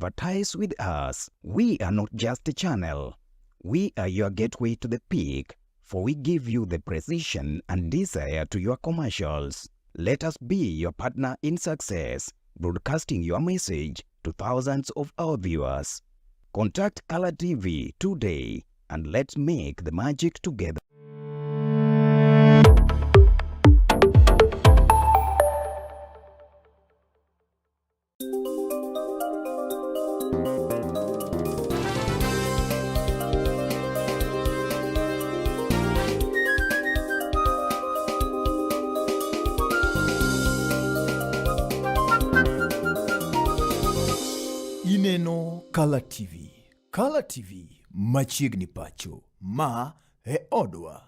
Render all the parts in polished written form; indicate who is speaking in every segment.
Speaker 1: Advertise with us. We are not just a channel. We are your gateway to the peak, for we give you the precision and desire to your commercials. Let us be your partner in success, broadcasting your message to thousands of our viewers. Contact Color TV today and let's make the magic together.
Speaker 2: Ineno Kala TV. Kala TV machiegni pacho. Ma e odwa.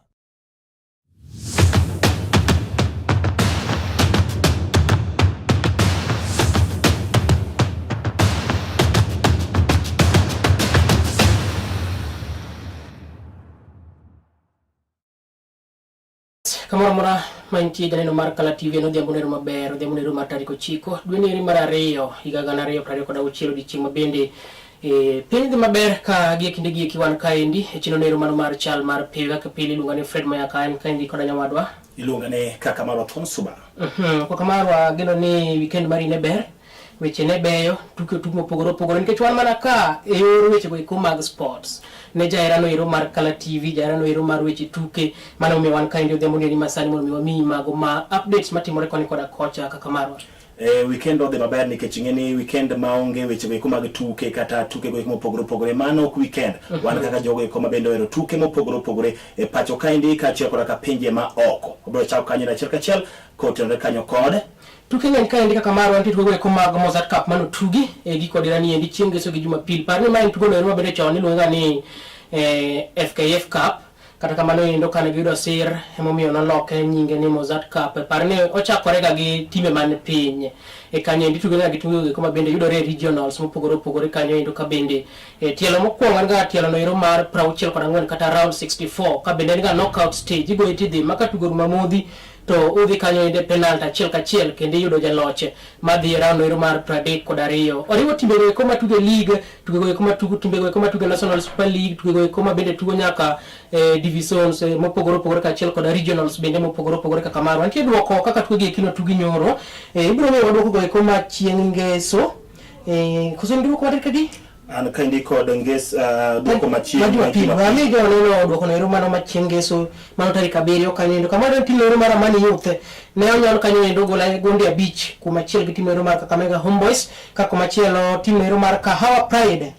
Speaker 3: Kamoro amora ma intie janeno mar Kala TV en odhiambo nero maber, odhiambo nero mar tarik 9 dwe neri mar 2 higa 2026 odiechieng' ma bende e, piny dhi maber ka gie kinde gi eki wan kaendi e chenro nero mano mar chal mar piny kaka pile iluonga ni Fred Mayaka en kaendi koda nyawadwa
Speaker 4: iluonga ni kaka marwa Thon Suba.
Speaker 3: Kaka marwa geno ni weekend mari ne ber weche ne beyo tuke tuke mopogore opogore nikech wan mana ka e yor weche go eko mag sports ne jaherano ero mar Kala TV jaherano ero mar weche tuke mano omiyo wan kaendi odhiambo ni masani mondo mi wamiyi mago ma updates matimore koni koda kocha kaka marwa.
Speaker 4: E, weekend odhi maber nikech ing'e ni weekend maonge weche go eko mag tuke kata tuke go eko mopogore opogore mano ok weekend. Wan kaka jogo eko ma bende ohero tuke mopogore opogore e pacho kaendi kaachiel koda ka pinje ma oko. Wabiro chako kanyo achiel kachiel kotenore kanyo kod
Speaker 3: Tuke ng'eny kaendi kaka marwa nitie tuke go eko mag Mozart Cup mano tugi e giko adira ni endi chieng' ngeso gi Jumapil. Par ni ma en tugo no ero mabende chon iluonge ga ni FKF Cup. Kata kamano endo kane giyudo sir emomiyo noloke nyinge ni Mozart Cup. Par ni ochakore ga gi timbe man piny. E kanyo endi tuge ga gi tuke go eko ma bende yudore e regionals mopogore opogore kanyo endo ka bende e tielo mokwongo en ga tielo no ero mar 64 kata round 64 ka bende en ga knockout stage igoye tidhi ma ka tugo rumo modhi to udhi kanyo ende penalty achiel kachiel kendo iyudo jaloch madhi e round ero mar 32. Oriwo timbe go eko matugo e league, tuke go eko matugo timbe go eko matugo e National Super League, tuke go eko ma bende tugo nyaka e divisions mopogore opogore kaachiel koda regionals bende mopogore opogore kaka marwa. Nitie duoko kaka tuke gi eki notugi nyoro. Ibiro miyo waduoko go eko ma chieng' ngeso. Koso duoko mar kadi?
Speaker 4: An kaendi kod nges duoko machieng'
Speaker 3: ma Jumapil. Wami jo neno duoko no ero mano ma chieng' ngeso mano tarik 7 kanyo endo. Kamano en tim ero mar Amani Youth ne onyon kanyo endo gola gonde 5 kuom achiel gi tim ero mar Kakamega Homeboys ka komachielo tim ero mar Kahawa Pride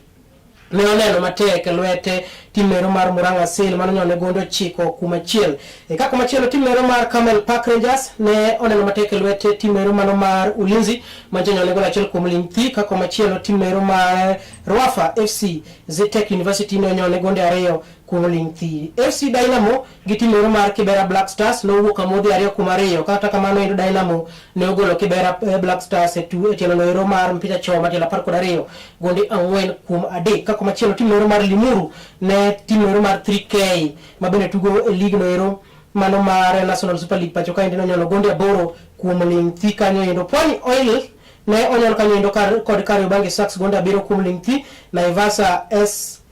Speaker 3: ne oneno matek e lwete tim ero mar Murang'a Seal mano nyone gonde 9 kuom achiel. E ka komachielo tim ero mar Camel Park Rangers ne oneno matek e lwete tim ero mano mar Ulinzi mancho nyone gol achiel kuom ling thi ka komachielo tim ero mar Rwafa FC Zetech University ne onyone gonde 2 kuom ling thi. FC Dynamo gi tim ero mar Kibera Black Stars nowuok amodhi 2-2 kata kamano endo Dynamo ne ogolo Kibera Black Stars e tielo no ero mar mpira choma tielo 12 gonde 4-3 ka komachielo tim ero mar Limuru ne tim ero mar 3K ma bende tugo e league no ero mano mar National Super League pacho kaendi nonyono gonde 8 kuom ling thi kanyo endo. Pwani Oil ne onyon kanyo endo kod Kariobangi Sharks gonde 7 kuom ling thi. Naivasha SYFA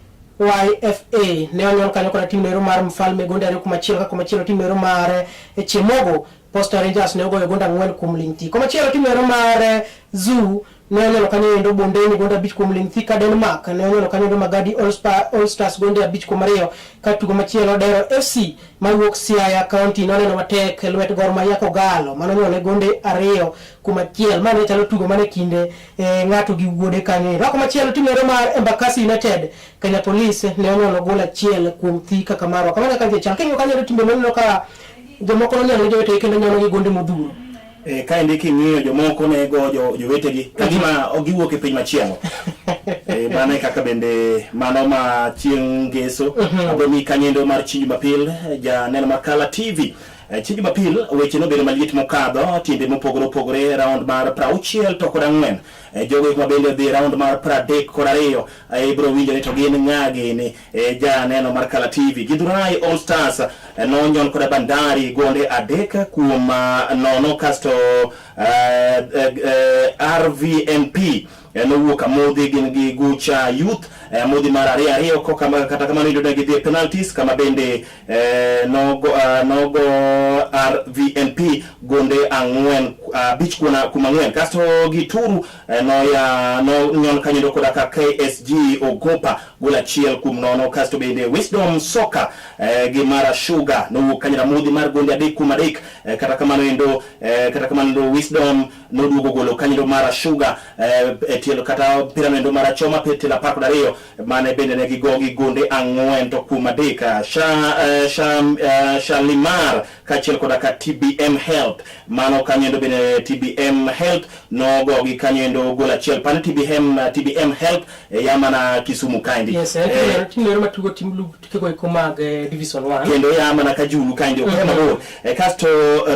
Speaker 3: ne onyon kanyo kod tim ero mar Mfalme gonde 2 kuom achiel ka komachielo tim ero mar Chemogo Posta Rangers ne ogoyo gonde 4 kuom ling thi. Komachielo tim ero mar Zoo ne onyono kanyo endo Bondeni gonde 5 kuom ling thi ka Denmark ne onyono kanyo endo Magadi All Stars gonde 5-2 ka tugo machielo Dero FC mawuok Siaya County noneno matek lwet Gor Mahia Kogalo mano onyone gonde 2 kuom achiel. Ma ne chalo tugo mane kinde ng'ato gi wuode kanyo endo. Komachielo tim ero mar Embakasi United Kenya Police ne onyono gol 1 kuom thi kaka marwa. Kamano kaka jachal king'iyo kanyo timbe maneno ka jomoko nonyono jowetegi kendo nyono gi gonde modhuro.
Speaker 4: Kaendi king'iyo jomoko ne go jowetegi ka gima giwuok e piny machielo. Mano e kaka bende mano ma chieng' ngeso. Abiro miyi kanyendo mar chieng' Jumapil, janeno mar Kala TV. Chieng' Jumapil weche nobedo maliet mokadho timbe mopogore opogore round mar 64. Jogo ma bende odhi round mar 32 ibiro winjo ni to gin ng'a gini. Janeno mar Kala TV. Githurai All Stars nonyon koda Bandari gonde 3 kuom 0 kasto RVNP Nowuok amodhi gin gi Gucha Youth amodhi mar 2-2 koka kata kamano iyudo ni gidhi e penalties kama bende nogo RVNP gonde 4 5 kuom 4. Kasto Gituru noya nonyon kanyo koda ka KSG Ogopa gol 1-0. Kasto bende Wisdom Soccer gi Mara Sugar nowuok kanyo amodhi mar gonde 3-3. Kata kamano endo Wisdom noduogo golo kanyo Mara Sugar e tielo kata mpira no endo mar achoma tielo 12 mane bende ne gigo gi gonde 4-3. Shalimar kaachiel koda ka TBM Health mano kanyo endo bende TBM Health nogo gi kanyo endo gol 1. Pane TBM Health ya mana Kisumu kaendi.
Speaker 3: Yes, tim matugo tim tukego eko mag Division 1
Speaker 4: kendo ya mana Kajulu kaendi ok mabor. Kasto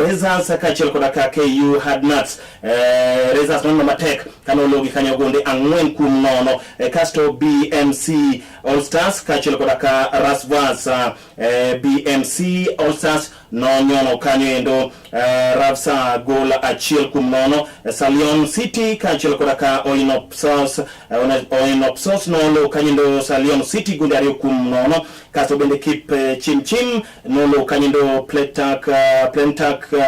Speaker 4: Rezans kaachiel koda ka KU Hard Nuts, Rezans nono matek kane ologi kanyo gonde 4-0. Kasto BMC All Stars kaachiel koda ka Rasvas, BMC All Stars nonyono kanyo endo Ravsa gol 1-0. Salion City kaachiel koda ka Oinopsos nolo kanyo endo Salion City gonde 2-0. Kasto bende Kip Chimchim nolo kanyo endo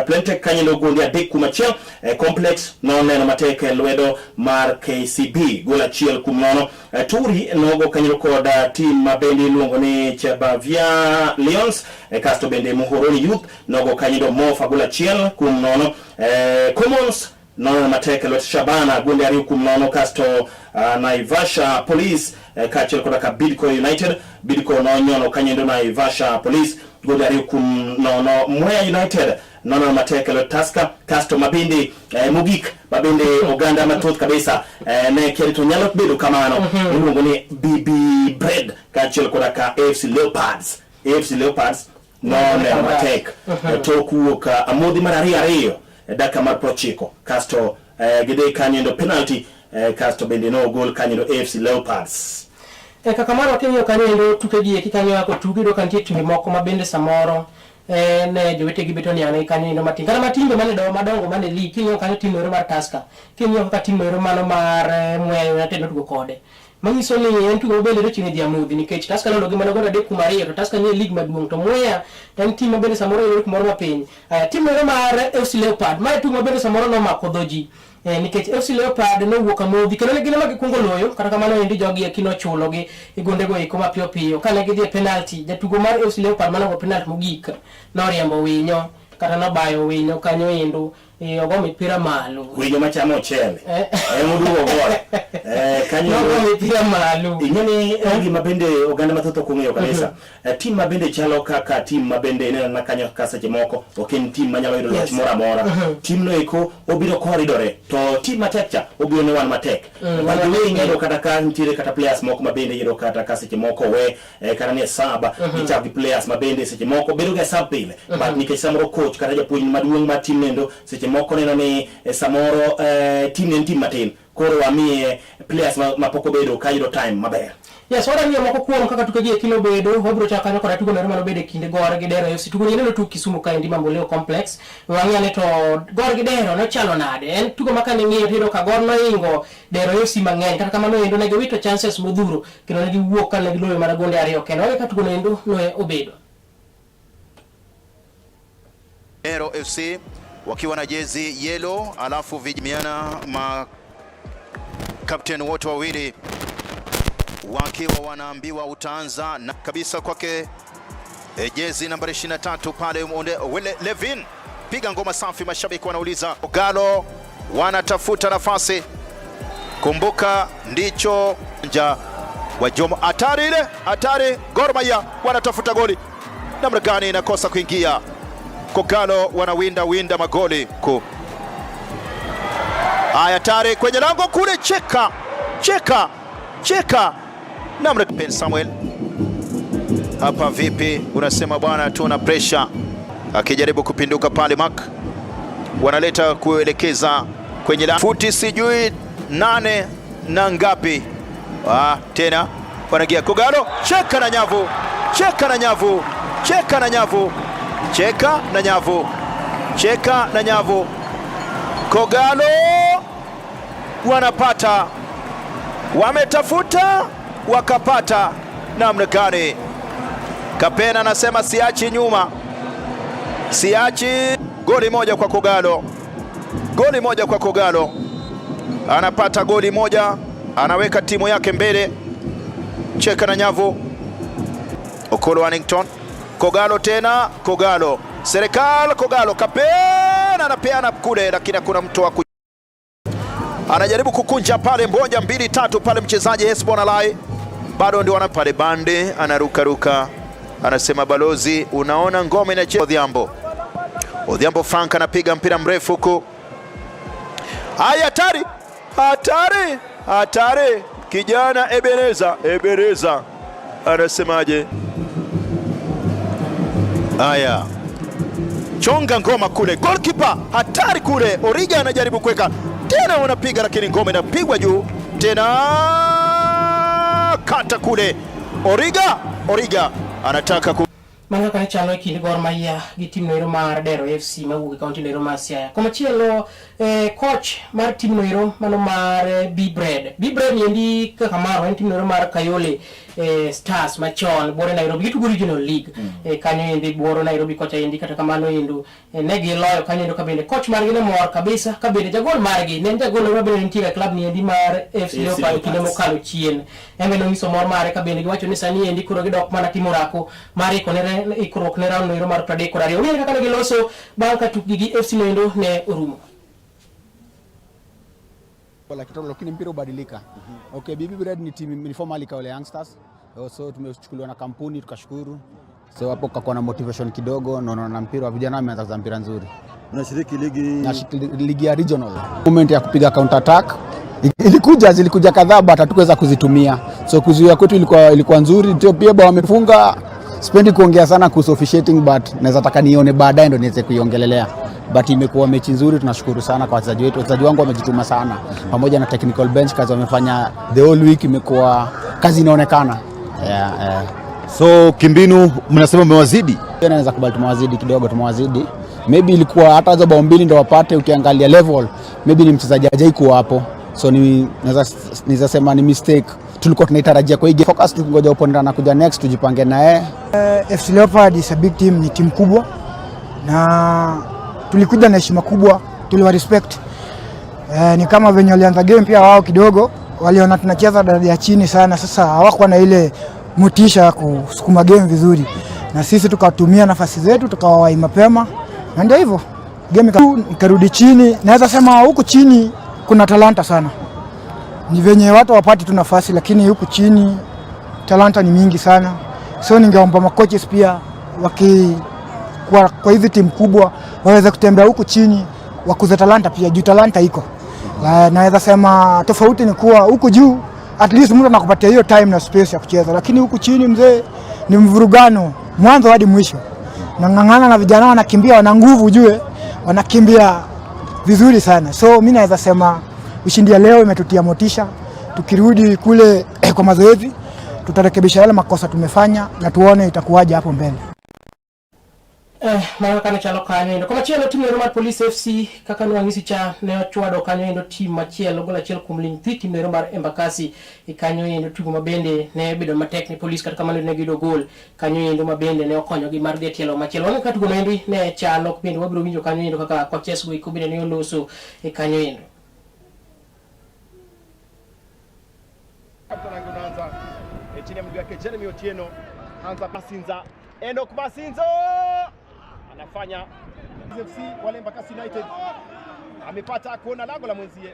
Speaker 4: Plentek kanyo endo gonde 3-1. Complex noneno matek lwedo mar KCB gol 1-0. Turi nogo kanyo kod tim ma bende iluongo ni Chebavia Lions. Kasto bende Muhoroni Youth nogo kanyo Mofa gol 1-0. Commons nono matek lwet Shabana gonde 2-0. Kasto Naivasha Police kaachiel koda ka Bidco United, Bidco nonyono kanyo Naivasha Police gonde 2-0. Mwea United nono matek lwet Tusker. Kasto mabende mogik mabende oganda mathoth kabisa ne kia to nyalo bedo kamano iluongo ni BB Bread kaachiel koda ka AFC Leopards. AFC Leopards noneno matek tok wuok amodhi mar 2-2 e dakika mar 90. Kasto gidhi kanyo endo penalty, kasto bende nogol kanyo endo AFC Leopards.
Speaker 3: Kaka mano king'iyo kanyo endo tuke gi eki kanyo yako tuke yudo ka nitie timbe moko ma bende samoro ne jowetegi beto ni an kanyo endo matin kata matimbe mane do madongo mane league. King'iyo kanyo tim ero mar Tusker, king'iyo kaka tim ero mano mar Mwea United notugo kode, manyiso ni en tugo mabende chiegni dhi amodhi nikech Tusker nologi mana gonde 3-2 to Tusker nie league maduong' to Mwea en tim mabende samoro yudore kumoro mapiny. Tim ero mar FC Leopard mae tugo mabende samoro nomako dho ji nikech FC Leopard nowuok amodhi kendo ne gin ema gikwongo loyo. Kata kamano endi jogi eki nochulogi e gondego eko mapiyo piyo kane gidhi e penalty. Jatugo mar FC Leopard manogo penalty mogik noriembo winyo kata nobayo winyo kanyo endo ogo mipira malo.
Speaker 4: Winyo machamo ochele emoduogo gol kanyo
Speaker 3: nogo mipira malo.
Speaker 4: Ing'e ni en gima bende oganda mathoth ok ong'eyo kabisa. Tim ma bende chalo kaka tim ma bende ineno na kanyo ka seche moko ok en tim manyalo yudo loch moro amora. Tim no eko obiro koridore to tim matek cha obiro ne wan matek. By the way ing'eyo kata ka nitiere kata players moko ma bende yudo kata ka seche moko we kata ni e sub gichako gi players ma bende seche moko bedo ga sub pile. But nikech samoro coach kata japuonj maduong' mar tim nendo seche moko neno ni samoro tim en tim matin koro wamiye players ma pok obedo ka yudo time maber.
Speaker 3: Yes, warang'iyo moko kuom kaka tuke gi eki nobedo. Wabiro chako kanyo koda tugo moro manobedo e kinde Gor gi Dero FC. Tugo ni notug Kisumu kaendi Mamboleo Complex. Wang'iyo ane to Gor gi Dero nochalo nade. En tugo ma kane ing'iyo tiyudo ka Gor noingo Dero FC mang'eny. Kata kamano endo ne giwito chances modhuro kendo ne giwuok kane giloyo mana gonde 2 kende. Wang'e ka tugo no endo ne obedo.
Speaker 5: Dero FC wakiwa na jezi yellow, alafu vijamiana ma captain wote wawili wakiwa wanaambiwa utaanza na kabisa kwake jezi nambari 23 pale Wele Levin, piga ngoma safi, mashabiki wanauliza. Galo wanatafuta nafasi, kumbuka ndicho nja wa Jomo, hatari ile, hatari. Gor Mahia wanatafuta goli, namna gani inakosa kuingia. Kogalo wanawinda winda magoli ku. Haya, hatari kwenye lango kule, cheka cheka cheka namna Ben Samuel hapa vipi, unasema bwana tuna pressure, akijaribu kupinduka pale Mark wanaleta kuelekeza kwenye la futi sijui 8 na ngapi. Tena wanagia Kogalo, cheka na nyavu, cheka na nyavu, cheka na nyavu, cheka na nyavu, cheka na nyavu. Kogalo wanapata Wametafuta wakapata namna gani? Kapena anasema siachi nyuma, siachi. Goli moja kwa Kogalo, goli moja kwa Kogalo, anapata goli moja, anaweka timu yake mbele. Cheka na nyavu. Okolo Wannington, Kogalo tena, Kogalo Serikal, Kogalo Kapena anapeana kule, lakini hakuna mtu wa anajaribu kukunja pale, moja mbili tatu pale, mchezaji Hesbon Alai bado ndio pale bande, anarukaruka, anasema balozi, unaona ngome inacheza. Odhiambo, Odhiambo Frank anapiga mpira mrefu huku. Haya, hatari hatari hatari, kijana Ebeneza, Ebeneza anasemaje? Haya, chonga ngoma kule, goalkeeper hatari kule, Origa anajaribu kuweka tena, wanapiga lakini ngoma inapigwa juu tena, kata kule, Origa, Origa anataka ku
Speaker 3: Mano kaka ne chalo e kind Gor Mahia gi tim noero mar Dero FC mawuok e kaunti noero mar Siaya. Komachielo, coach mar tim noero mano mar B-Bread. B-Bread ni endi kaka marwa en tim noero mar Kayole Stars machon buore Nairobi gitugo Regional League. Kanyo endi buoro Nairobi kocha endi kata kamano endo ne giloyo kanyo endo kabende coach margi ne mor kabisa kabende jagol margi ne en jagol ma bende nitie e club ni endi mar FC Leopards kinde mokalo chien. En bende nonyiso mor mare kabende giwacho ni sani endi koro gidok mana timo orako mar ikruok ne round noero mar 32. Ong'ere kaka ne giloso bang' ka tukgi gi FC noendo ne orumo.
Speaker 6: Lakini mpira hubadilika. Okay, BB Bread ni timu ni formerly Kayole Youngsters. So tumechukuliwa na kampuni tukashukuru. So hapo kakuwa na motivation kidogo, na na mpira wa vijana wameanza kucheza mpira nzuri.
Speaker 7: Unashiriki ligi
Speaker 6: Nashiriki ligi ya regional. Moment ya kupiga counter attack ilikuja, zilikuja kadhaa but hatukuweza kuzitumia. So kuzuia kwetu ilikuwa nzuri. Ndio pia bao wamefunga. Sipendi kuongea sana kuhusu officiating but naweza taka nione baadaye ndo niweze kuiongelelea. But imekuwa mechi nzuri, tunashukuru sana kwa wachezaji wetu. Wachezaji wangu wamejituma sana pamoja na technical bench, kazi wamefanya the whole week, imekuwa kazi inaonekana. Yeah.
Speaker 7: So kimbinu mnasema mmewazidi?
Speaker 6: Naweza kubali tumewazidi kidogo, tumewazidi. Maybe ilikuwa hata hizo bao mbili ndo wapate, ukiangalia level maybe ni mchezaji hajai kuwa hapo. So ni naweza sema ni mistake tulikuwa tunaitarajia kwa hii game. Focus tukingoja opponent anakuja next tujipange naye.
Speaker 8: FC Leopard is a big team, ni timu kubwa na tulikuja na heshima kubwa, tuliwa respect. Ni kama venye walianza game pia wao kidogo waliona tunacheza daraja ya chini sana, sasa hawakuwa na ile motisha ya kusukuma game vizuri, na sisi tukatumia nafasi zetu tukawawahi mapema, na ndio hivyo game ikarudi chini. Naweza sema huku chini kuna talanta sana, ni venye watu wapati tu nafasi, lakini huku chini talanta ni mingi sana. So ningeomba makoches pia waki kwa hizi timu kubwa waweze kutembea huku chini wakuze talanta pia, juu talanta iko. Naweza sema tofauti ni kuwa huku juu at least mtu anakupatia hiyo time na space ya kucheza, lakini huku chini mzee ni mvurugano mwanzo hadi mwisho. Nang'ang'ana na vijana wanakimbia, wana nguvu ujue, wanakimbia vizuri sana. So mimi naweza sema ushindi ya leo imetutia motisha. Tukirudi kule kwa mazoezi tutarekebisha yale makosa tumefanya na tuone itakuwaje hapo mbele.
Speaker 3: Mano kane chalo kanyo endo. Komachielo tim noero mar Police FC kaka nwang'isi cha ne ochwado kanyo endo tim machielo gol achiel kuom ling thi tim noero mar Embakasi e kanyo endo tugo mabende ne bedo matek ne Police, kata kamano ne giyudo gol kanyo endo mabende ne okonyogi mar dhi e tielo machielo. Wang'e ka tugo noendi ne chalo bende wabiro winjo kanyo endo kaka coaches go eko bende ne oloso e kanyo endo.
Speaker 9: Unaanza chini ya mguu yake Jeremy Otieno, anza Masinza, Enoch Masinzo anafanya FC wale Embakasi United amepata kuona lango la mwenzie,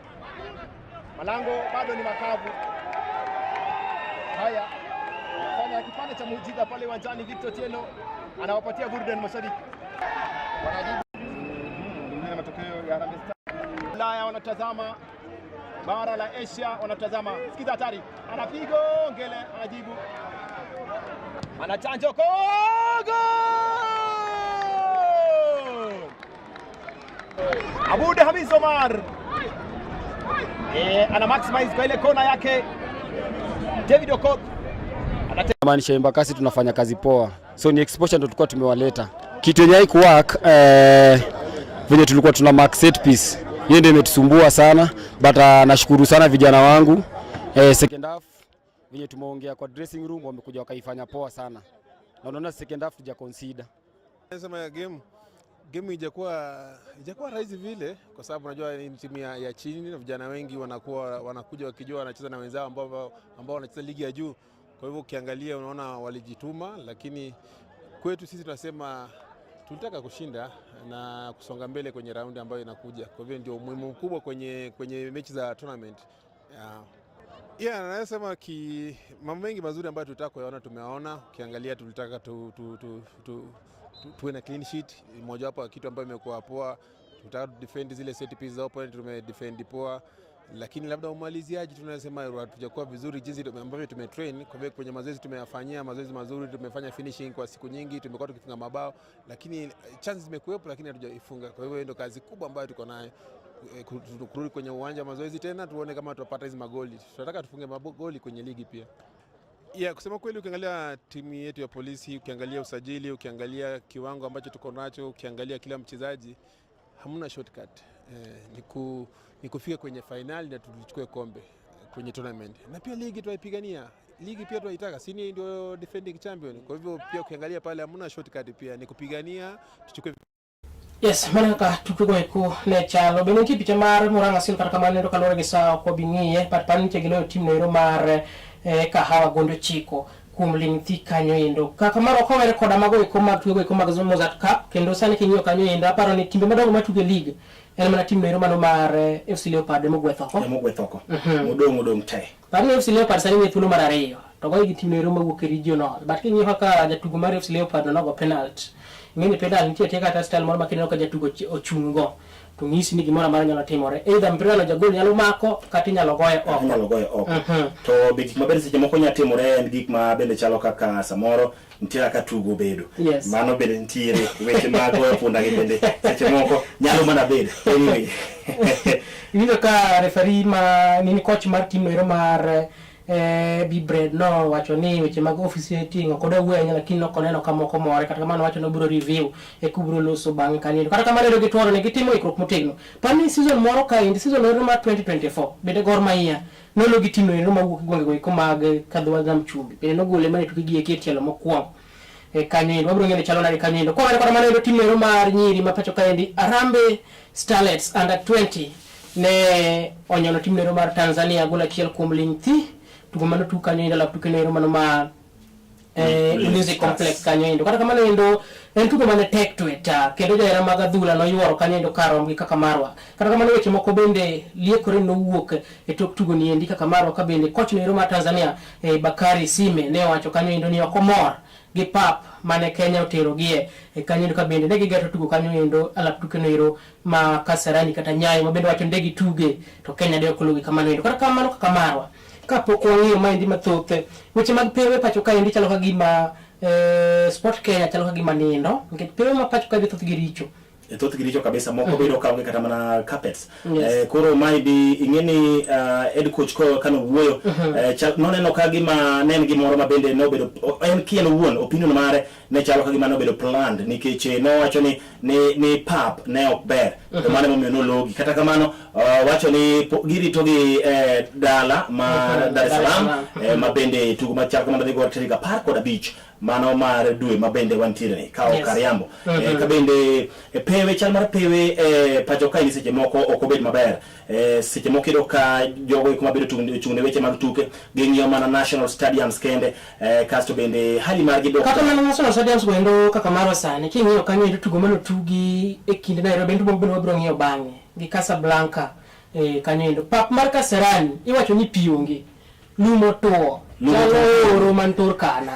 Speaker 9: malango bado ni makavu. Haya, anafanya kipande cha muujiza pale uwanjani. Victor Otieno anawapatia burudani mashabiki, wanajibu na matokeo ya Harambee Stars. Ulaya wanatazama, bara la Asia wanatazama. Sikiza hatari, anapiga ngele, anajibu, anachanja goal! Abud Hamis Omar ana maximize kwa ile kona yake. David Okoth
Speaker 10: Maanisha Embakasi tunafanya kazi poa, so ni exposure ndio tulikuwa tumewaleta. Kitu yenye haikuwork venye tulikuwa tuna mark set piece, hiyo ndio imetusumbua sana, but nashukuru sana vijana wangu. Second half venye tumeongea kwa dressing room, wamekuja wakaifanya poa sana, na unaona second half tuja consider.
Speaker 11: Nasema game ijakuwa rahisi vile, kwa sababu unajua ni timu ya chini na vijana wengi wanakuja wakijua wanacheza na wenzao ambao wanacheza ligi ya juu. Kwa hivyo ukiangalia unaona walijituma, lakini kwetu sisi tunasema tulitaka kushinda na kusonga mbele kwenye raundi ambayo inakuja. Kwa hivyo ndio umuhimu mkubwa kwenye mechi za tournament. Yeah, naweza sema mambo mengi mazuri ambayo tulitaka kuyaona tumeona. Ukiangalia tulitaka tuwe na clean sheet, mojawapo ya kitu ambayo imekuwa poa. Tulitaka defend zile set pieces za opponent, tumedefend poa, lakini labda umaliziaji tunasema hatujakuwa vizuri jinsi ambavyo tumetrain. Kwa hivyo kwenye mazoezi tumeyafanyia mazoezi mazuri, tumefanya finishing kwa siku nyingi, tumekuwa tukifunga mabao, lakini chances zimekuwepo, lakini hatujaifunga. Kwa hivyo ndio kazi kubwa ambayo tuko nayo, kurudi kwenye uwanja wa mazoezi tena tuone kama tutapata hizi magoli. Tunataka tufunge magoli kwenye ligi pia. Yeah, kusema kweli ukiangalia timu yetu ya Polisi, ukiangalia usajili, ukiangalia kiwango ambacho tuko nacho, ukiangalia kila mchezaji, hamna shortcut. Ni kufika kwenye fainali na tulichukue kombe kwenye tournament. Na pia ligi tunaipigania. Ligi pia tunaitaka, si ndio defending champion. Kwa hivyo pia ukiangalia pale hamna shortcut, pia ni kupigania tuchukue.
Speaker 3: Yes, mano kaka tukego eko ne chalo. Bende nitie picha mar Murang'a Seal, kata kamano endo kaluwore gi sa ok wabi ng'iye, but par nitie giloyo tim noero mar Kahawa gonde 9 kuom ling' thi kanyo endo. Kaka mar ok owere koda mago eko mag tugo eko mag Mozzart Cup, kendo sani king'iyo kanyo endo aparo ni timbe madongo matugo e league en mana tim noero mano mar FC Leopard emogweth oko.
Speaker 4: Emogweth oko. Modong' te.
Speaker 3: Par ni FC Leopard sani nie thuolo mar ariyo to goyi gi tim noero mawuok e regional, but king'iyo kaka jatugo mar FC Leopard no nogo penalty, ing'e ni penalty nitie tie kata style moro ma kineno ka jatugo ochung' go to ng'isi ni gimoro amora nyalo timore, either mpira no jagol nyalo mako kata inyalo goye oko.
Speaker 4: Inyalo goye oko. To be gik mabende seche moko nyalo timore en gik ma bende chalo kaka samoro nitie kaka tugo bedo. Mano bende nitiere weche mag goyo punda gi bende seche moko nyalo mana bedo. Anyway.
Speaker 3: Iwinjo ka referee ma nini, coach mar team noero mar Bibred no wacho ni weche mag officiating ok odwa wuoyo ahinya, lakini nok oneno ka moko more. Kata kamano wacho ni obiro review e kubiro loso bang'e kanyo. Kata kamano ero gituoro ne gitimo ikruok motegno. Par ni season moro kaendi, season noero mar 2024 bende Gor Mahia nolo gi team noero mawuok e gwenge eko mag Kadhwa Nam Chumbi, bende nogole mane tuke gi eki e tielo mokwongo e kanyo endo. Wabiro ng'eyo ni chalo nade kanyo endo. Kowere koda mano endo, team noero mar nyiri ma pacho kaendi, Harambee Starlets under 20, ne onyono team noero mar Tanzania gol 1 kuom ling' thi. Tugo mano tug kanyo endo lap tuke noero mano ma Ulinzi Complex kanyo endo. Kata kamano endo en tugo mane tek tweta, kendo johera mag adhula noyuoro kanyo endo karom gi kaka marwa. Kata kamano weche moko bende liekore nowuok e tok tugo ni endi kaka marwa, ka bende coach noero mar Tanzania, Bakari Sime, ne owacho kanyo endo ni ok omor gi pap mane Kenya oterogie e kanyo endo, ka bende ne gigeto tugo kanyo endo alap tuke noero ma Kasarani kata Nyayo, ma bende wacho ni de gituge to Kenya de ok ologi kamano endo. Kata kamano kaka marwa, kapok wang'iyo maendi mathoth, weche mag pewe pacho kaendi chalo ka gima Sport Kenya chalo ka gima nindo, nikech pewe ma pacho kaendi thothgi richo.
Speaker 4: Thothgi richo kabisa, moko bedo kaonge kata mana carpets. Koro maendi ing'e ni head coach ko kano wuoyo, noneno ka gima ne en gimoro ma bende nobedo en kien owuon opinion mare ne chalo ka gima nobedo planned, nikech nowacho ni pap ne ok ber to mano emomiyo nologi. Kata kamano wacho ni girito gi dala mar Dar es
Speaker 3: Dar es
Speaker 4: Salaam,
Speaker 3: Salaam.
Speaker 4: Ma bende tugo machal kamano dhi gore tarik 15 mano mar dwe ma bende wantiere ni ka ok ariambo. Ka bende pewe chal mar pewe pacho kae ni seche moko ok obed maber. Seche moko iyudo ka jogo eko mabedo chung' ne weche mag tuke ging'iyo mana national stadiums kende, kasto bende hali margi dok
Speaker 3: Kata mana national stadiums go endo kaka marwa sani king'iyo kanyo endo tugo manotugi e kind Nairobi en tugo mabende wabiro ng'iyo bang'e gi Casablanca, kanyo endo pap mar Kasarani iwacho ni pi onge, lum otuo.
Speaker 4: Lum
Speaker 3: Chalo
Speaker 4: otuo.
Speaker 3: oro man Turkana.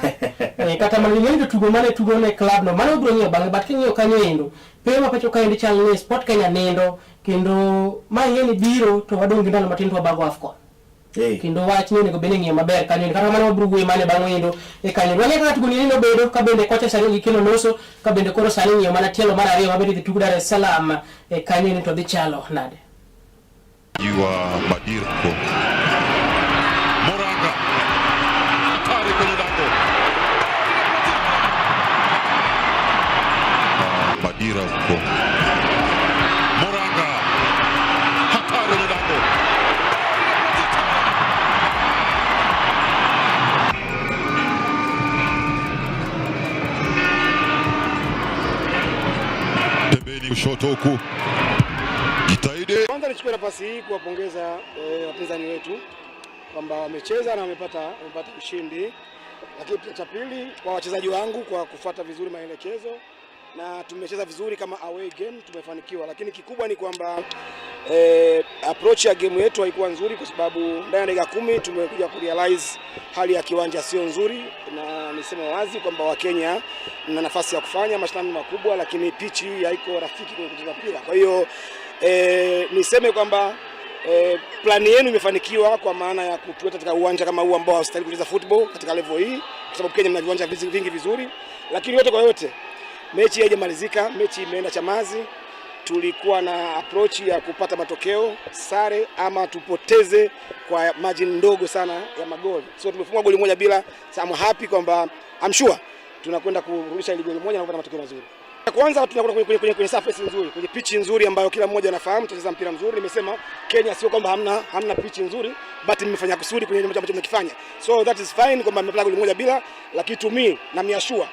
Speaker 3: Kata mana ing'eyo jotugo mane tugo ne club no, mano wabiro ng'iyo bang'e, but king'iyo kanyo endo pewe ma pacho kaendi chal ni Sport Kenya nindo, kendo ma ing'e ni biro to wadong' gi ndalo matin to wabago AFCON. Kendo wach ni onego bed ni ing'iyo maber kanyo endo. Kata kamano wabiro wuoyo mane bang'e endo e kanyo. Wang'e kaka tugo ni nobedo, ka bende kocha sani gikelo loso, ka bende koro sani ing'iyo mana tielo mar ariyo mabende dhi tug Dar es Salaam e kanyo endo to dhi chalo nade.
Speaker 12: Jua Badirko Moranga hatari kwenye lango. Badira huko Moranga hatari kwenye lango. kushoto huku, jitahidi.
Speaker 9: Kwanza nichukue nafasi hii kuwapongeza wapinzani wetu kwamba wamecheza na wamepata ushindi, lakini pia cha pili kwa wachezaji wangu kwa kufuata vizuri maelekezo na tumecheza vizuri kama away game, tumefanikiwa. Lakini kikubwa ni kwamba approach ya game yetu haikuwa nzuri, kwa sababu ndani ya dakika 10 tumekuja kurealize hali ya kiwanja sio nzuri, na niseme wazi kwamba Wakenya na nafasi ya kufanya mashindano makubwa, lakini pitch hii haiko rafiki kwenye kucheza mpira. Kwa hiyo niseme kwamba plani yenu imefanikiwa kwa maana ya kutuleta katika uwanja kama huu ambao haustahili kucheza football katika level hii, kwa sababu Kenya mna viwanja vingi vizuri, lakini yote kwa yote mechi haijamalizika, mechi imeenda Chamazi. Tulikuwa na approach ya kupata matokeo sare ama tupoteze kwa margin ndogo sana ya magoli. So tumefunga goli 1 bila. So I'm happy kwamba I'm sure tunakwenda kurudisha ile goli 1 na kupata matokeo mazuri. Kwanza tunakwenda kwenye surface nzuri, kwenye pitch nzuri ambayo kila mmoja anafahamu tutacheza mpira mzuri. Nimesema Kenya sio kwamba hamna pitch nzuri, but mmefanya kusudi kwenye ambacho mmekifanya. So that is fine kwamba mmepata goli 1 bila, lakini to me na miashua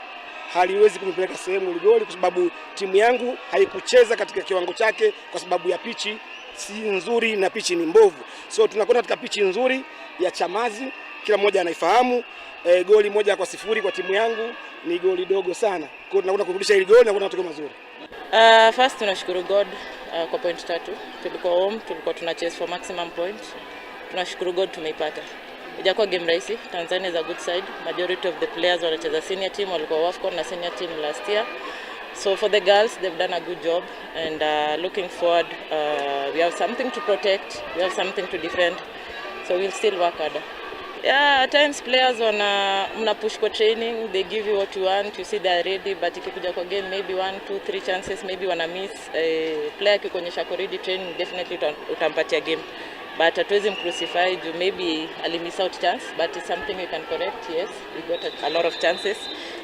Speaker 9: haliwezi kunipeleka sehemu ile goli, kwa sababu timu yangu haikucheza katika kiwango chake kwa sababu ya pichi si nzuri na pichi ni mbovu. So tunakwenda katika pichi nzuri ya Chamazi, kila mmoja anaifahamu. Goli 1-0 kwa timu yangu ni goli dogo sana. Kwa hiyo tunakwenda kurudisha ile goli na kuna matokeo mazuri.
Speaker 13: First tunashukuru God kwa point 3. Tulikuwa home, tulikuwa tuna chase for maximum point. Tunashukuru God tumeipata. Ijakuwa game rahisi. Tanzania is a good side. Majority of the players wanacheza senior team, walikuwa WAFCON na senior team last year. So for the girls, they've done a good job, and looking forward, we have something to protect, we have something to defend, so we'll still work harder. Yeah, at times players mna push kwa training, they give you what you want, you see they are ready, but ikikuja kwa game maybe 1, 2, 3 chances maybe wana miss. Player akikuonyesha ako ready training, definitely utampatia game. But hatuwezi mcrucify juu maybe ali miss out chance, but it's something we can correct. Yes, we got a lot of chances,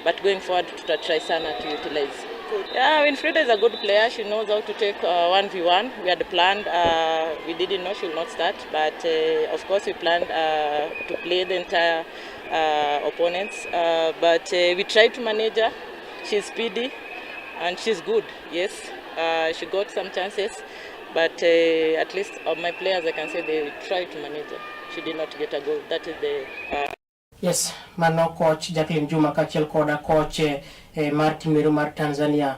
Speaker 13: but going forward tuta try sana to utilize. Yeah, Winfrida is a good player. She knows how to take 1v1. We had planned, we didn't know she will not start, but of course we planned to play the entire opponents. But we tried to manage her. She's speedy and she's good, yes. She got some chances, but at least of my players, I can say they tried to manage her. She did not get a goal. That is the...
Speaker 3: Yes, mano coach Jacqueline Juma kaachiel koda coach mar tim ero mar Tanzania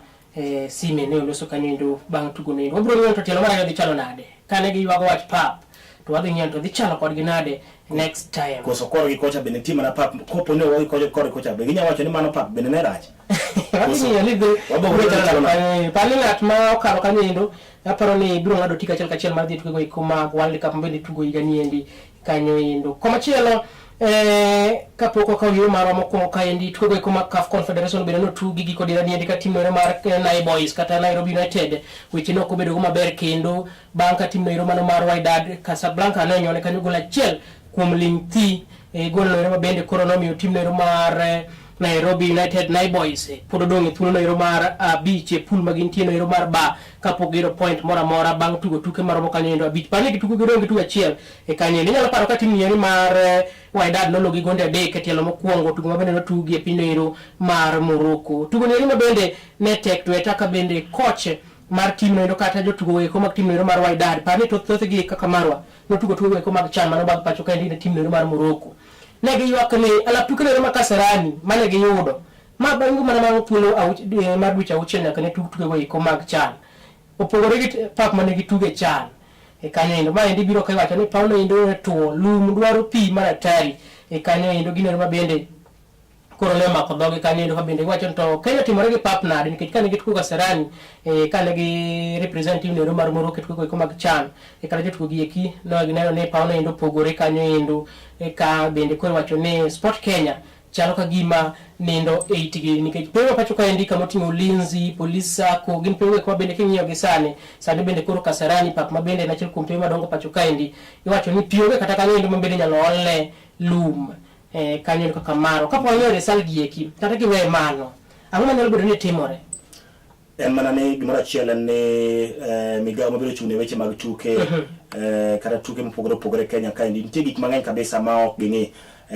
Speaker 3: Sime ne oloso kanyo endo bang' tugo no endo. Wabiro ng'iyo to tielo mar ariyo dhi chalo nade. Kane giywago wach pap, to wadhi ng'iyo to dhi chalo kodgi nade next time.
Speaker 4: Koso korgi kocha bende nitie mana pap, kopo ni ogogi korgi kocha be ginyalo wacho ni mano pap bende ne rach.
Speaker 3: Wadhi ng'iyo ni dhi
Speaker 4: Wabiro
Speaker 3: chalo
Speaker 4: chalo
Speaker 3: nade.
Speaker 4: nade.
Speaker 3: Par ni ng'at ma okalo kanyo endo, aparo ni biro ng'ado tik achiel kachiel mar dhi e tukego eko mag World Cup mabende tugo higa ni endi kanyo endo. Komachielo, kapok wakawo yueyo marwa mokwongo kaendi, tukego eko mag CAF Confederation bende notugi giko dira niendi ka tim noero mar Nai Boys kata Nairobi United weche ne ok obedogo maber kendo bang' ka tim noero mano mar Wydad Casablanca ne onyone kanyo gol achiel kuom ling' thi. Gol noero ma bende koro nomiyo tim noero mar Nairobi United Nai Boys pod odong' e thuolo noero mar 5 e pool ma gintie noero mar ba kapok giyudo point moro amora bang' tugo tuke maromo kanyo endo 5. Par ni gitugo gidong' gi tugo achiel e kanyo endo. Inyalo paro ka tim nieri mar Wydad nolo gi gonde 3 e tielo mokwongo, tugo ma bende notugi e piny noero mar Morocco. Tugo nieri ma bende ne tek to eta ka bende coach mar tim noero kata jotugo eko mag tim noero mar Wydad, par ni thothgi kaka marwa notugo tugo eko mag CHAN mano mag pacho kaendi ne tim noero mar Morocco. Ne giywak ni alap tuke noero ma Kasarani mane giyudo ma bang' mana mar thuolo mar dweche 6 nyaka ne tug tukego eko mag CHAN opogore gi pap mane gituge CHAN e kanyo endo. Maendi biro ka iwacho ni pawno endo otuo, lum dwaro pi mar hatari e kanyo endo. Gino ma bende koro ne omako dhogi kanyo endo, ka bende giwacho ni to Kenya otimore gi pap nade, nikech kane gitugo Kasarani, kane gi represent team noero mar Morocco e tukego eko mag CHAN, kata jotugo gi eki ne gineno ni pawno endo opogore kanyo endo. Ka bende koro iwacho ni Sport Kenya chalo ka gima nindo e itgi, nikech pewe pacho kaendi kama oting'o Ulinzi, Police Sacco, gin pewe ma bende king'iyo gi sani, sani bende koro Kasarani pap ma bende en achiel kuom pewe madongo pacho kaendi, iwacho ni pi onge kata kanyo endo ma bende inyalo olne lum kanyo endo kaka maro. Kapo wang'iyo result gi eki, kata kiweyo mano, ang'o manyalo bedo ni timore?
Speaker 4: En mana ni gimoro achiel en ni migawo mabiro chung' ne weche mag tuke, kata tuke mopogore opogore Kenya kaendi nitie gik mang'eny kabisa ma ok ging'i,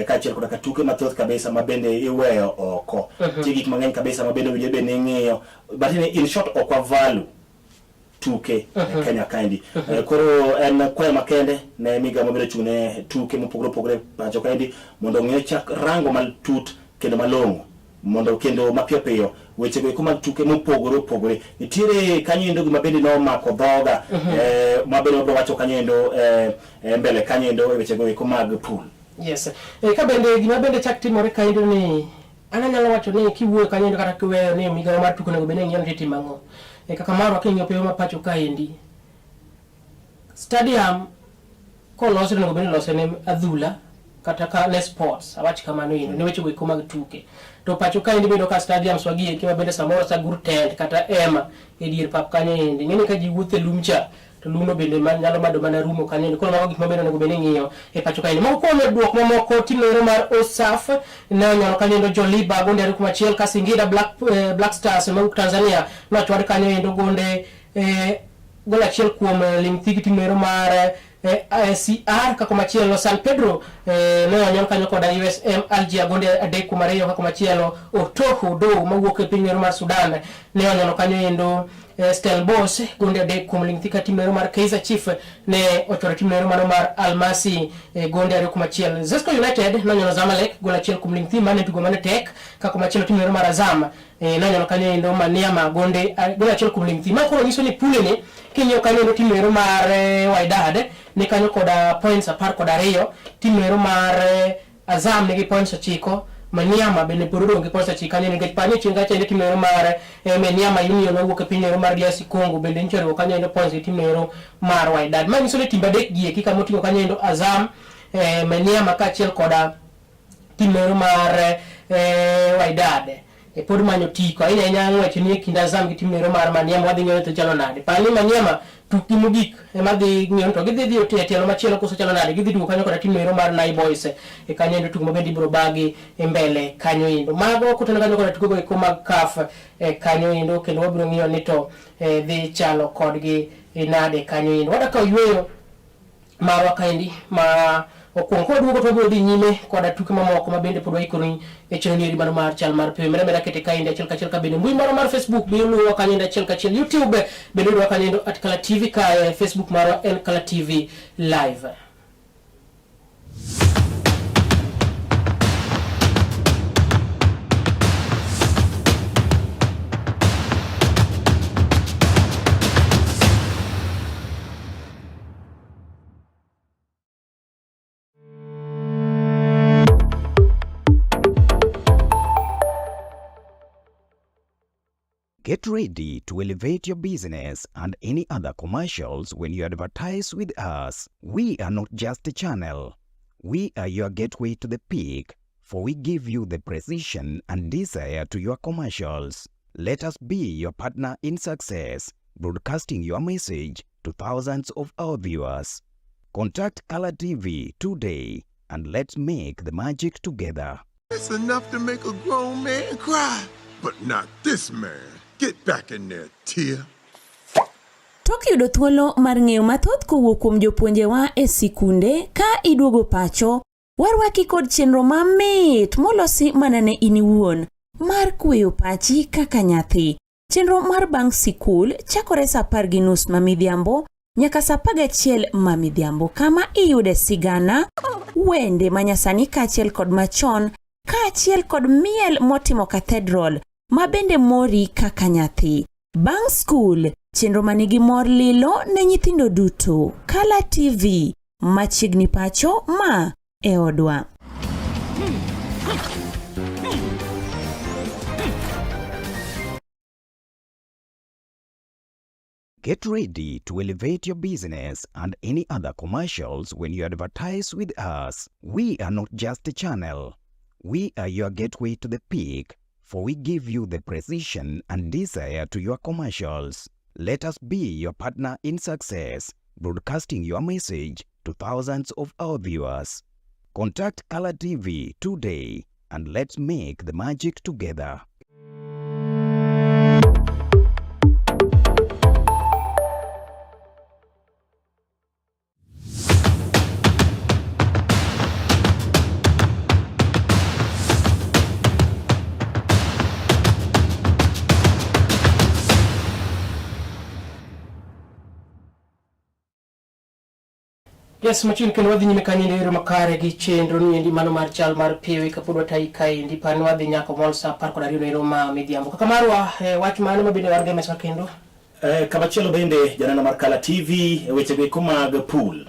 Speaker 4: kaachiel koda ka tuke mathoth kabisa ma bende iweyo oko. Nitie gik mang'eny kabisa ma bende owinjore bed ni ing'iyo, but in short ok wa value tuke e Kenya kaendi. Koro en kwayo makende ne migawo mabiro chung' ne tuke mopogore opogore pacho kaendi mondo ong'e chak rango matut kendo malong'o mondo kendo mapiyo piyo weche go eko mag tuke mopogore opogore nitiere kanyo endo gima bende nomako dhoga ma bende wabiro wacho kanyo endo mbele kanyo endo e weche go eko mag pool.
Speaker 3: Yes. Ka bende gima bende chak timore kaendi ni an anyalo wacho ni kiwuoyo kanyo endo kata kiweyo ni migawo mar tuke onego bed ni ng'iyo ni timo ang'o. Kaka marwa king'iyo pewe ma pacho kaendi stadium kolose onego bed ni ilose ne adhula kata ka ne sports awach kamano endo ne weche go eko mag tuke. To pacho kaendi bedo ka stadiums wagi eki ma bende samoro sagur tent kata ema e dier pap kanyo endi. Ing'eni ka ji wuotho e lum cha to lumno bende nyalo mado mana rumo kanyo endi. Koro mago gik ma bende onego bed ni ing'iyo e pacho kaendi. Moko kuom duok mamoko tim noero mar OSAF ne onyono kanyo endo Joliba gonde ariyo kuom achiel ka Singida Black Stars mawuok Tanzania nochwad kanyo endo gonde gol achiel kuom ling' thigi tim noero mar CR ka komachielo San Pedro ne onyon kanyo koda USM Alger gonde 3-2 ka komachielo Otoho Do mawuok e piny mar Sudan ne onyono kanyo endo Stellenbosch gonde 3 kuom ling' thi ka tim noero mar Kaizer Chiefs ne ochwalo tim noero mano mar Almasi gonde 2-1. Zesco United nonyono Zamalek gol 1 kuom ling' thi mane tugo mane tek ka komachielo tim noero mar Azam nonyono kanyo endo Maniema gonde gol 1 kuom ling' thi. Ma koro nyiso ni pule ni king'iyo kanyo endo tim noero mar Wydad ni kanyo koda points 12, tim noero mar Azam nigi points 9, Maniema bende pod odong' gi points 9 kanyo nikech par ni chien kacha endo tim noero mar Maniema Union mawuok e piny noero mar DRC Congo bende nyicha oriwo kanyo endo points gi tim noero mar Wydad. Ma nyiso ni timbe adek gi eki kama oting'o kanyo endo Azam, Maniema kaachiel koda tim noero mar Wydad pod manyo tiko ahinya ahinya ng'wech ni e kind Azam gi tim noero mar Maniema. Wadhi ng'eyo to chalo nade. Par ni Maniema tukgi mogik ema dhi ng'eyo to gidhi dhi e tielo machielo koso chalo nade, gidhi duogo kanyo koda tim noero mar Nai Boys e kanyo endo tugo ma bende ibiro bagi e mbele kanyo endo. Mago kotenore kanyo koda tukego eko mag CAF kanyo endo kendo wabiro ng'iyo ni to dhi chalo kodgi nade kanyo endo. Wadwa kawo yueyo marwa kaendi ma okuongo kwaduogo to wabiro dhi nyime koda tuke mamoko ma bende pod waikoni e chenro ni mano mar chal mar piny. Meda meda kete kaendi achiel kachiel ka bende mbui marwa mar Facebook be luwowa kanyo endo achiel kachiel, YouTube bende yudowa kanyo endo at Kala TV kae Facebook marwa en Kala TV Live.
Speaker 1: Get ready to elevate your business and any other commercials when you advertise with us. We are not just a channel. We are your gateway to the peak, for we give you the precision and desire to your commercials. Let us be your partner in success, broadcasting your message to thousands of our viewers. Contact Color TV today and let's make the magic together.
Speaker 12: It's enough to make a grown man cry, but not this man. Get back in there, Tia.
Speaker 14: Tok yudo thuolo mar ng'eyo mathoth kowuok kuom jopuonjewa e sikunde ka iduogo pacho, warwaki kod chenro mamit molosi mana ne in iwuon mar kweyo pachi kaka nyathi. Chenro mar bang' sikul chakore saa 10:30 ma midhiambo nyaka saa 11 ma midhiambo kama iyude sigana, wende manyasani kaachiel kod machon kaachiel kod miel motimo cathedral ma bende mori kaka nyathi. Bang' skul, chenro manigi mor lilo ne nyithindo duto. Kala TV, machiegni pacho ma e odwa.
Speaker 1: Get ready to elevate your business and any other commercials when you advertise with us. We are not just a channel. We are your gateway to the peak, for we give you the precision and desire to your commercials. Let us be your partner in success, broadcasting your message to thousands of our viewers. Contact Color TV today and let's make the magic together.
Speaker 3: Yes, machiegni kendo wadhi nyime kanyo e yore makare gi chenro ni endi mano mar chal mar pewe kapod watayi kaendi par ni wadhi nyaka mol sa 12 noero ma midhiambo. Kaka marwa eh, wach mane ma bende wan go e mesa kendo?
Speaker 4: Eh, kamachielo bende janeno mar Kala TV e weche goeko mag pool.